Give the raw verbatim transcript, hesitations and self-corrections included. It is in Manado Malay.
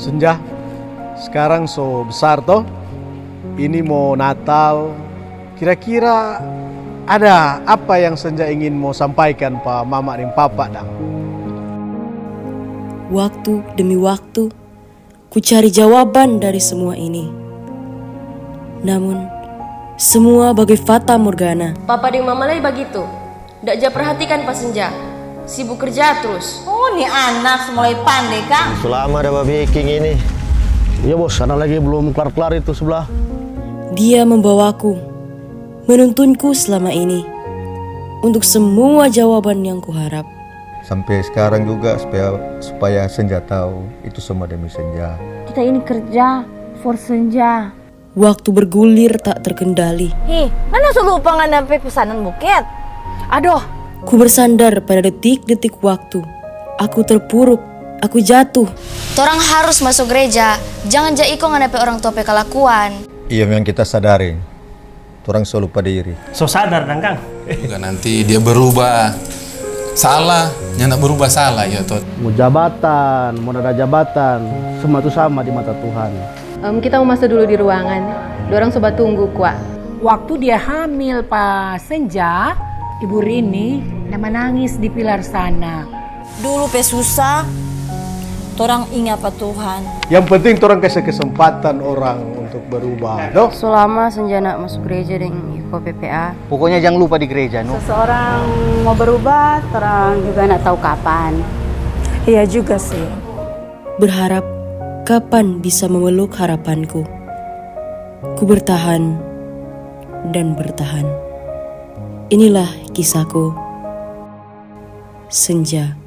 Senja, skarang so besar to, ini mo Natal, kira-kira ada apa yang Senja ingin mo sampaikan pa mama deng papa dang? Waktu demi waktu, ku cari jawaban dari semua ini. Namun, semua bagai fata morgana. Papa deng mama lei bagitu. Ndak ja perhatikan pa Senja. Sibuk kerja trus. Oh, ni anak so mulai pande, Kang. Su lama da babeking ini. Iya bos, sana lagi belum kelar-kelar itu sebelah. Dia membawaku, menuntunku selama ini untuk semua jawaban yang kuharap. Sampe skarang juga supaya, supaya Senja tau itu semua demi Senja. Kita ini kerja for Senja. Waktu bergulir tak terkendali. Hih, ngana so lupa ngana pe pesanan buket? Adoh. Ku bersandar pada detik-detik waktu. Aku terpuruk, aku jatuh. Torang harus maso greja, jangan ja iko ngana pe orang tua pe kalakuan. Iyo, memang kita sadari, torang so lupa diri. So sadar dang, Kang? Juga nanti dia berubah. Salah, nyanda berubah salah, ya toh. Mo jabatan, mo nada jabatan, semua tu sama di mata Tuhan. Em, kita mo maso dulu di ruangan. Dorang so batunggu kwa. Waktu dia hamil pa Senja, Ibu Rini da manangis di pilar sana. Dulu pe susah, torang inga pa Tuhan. Yang penting torang kase kesempatan orang untuk berubah, no? So lama Senja nda maso greja deng iko P P A. Pokoknya jang lupa di greja, no? Seseorang mo berubah, torang juga nda tau kapan. Iya juga sih. Berharap kapan bisa memeluk harapanku. Ku bertahan dan bertahan. Inilah kisahku. Senja.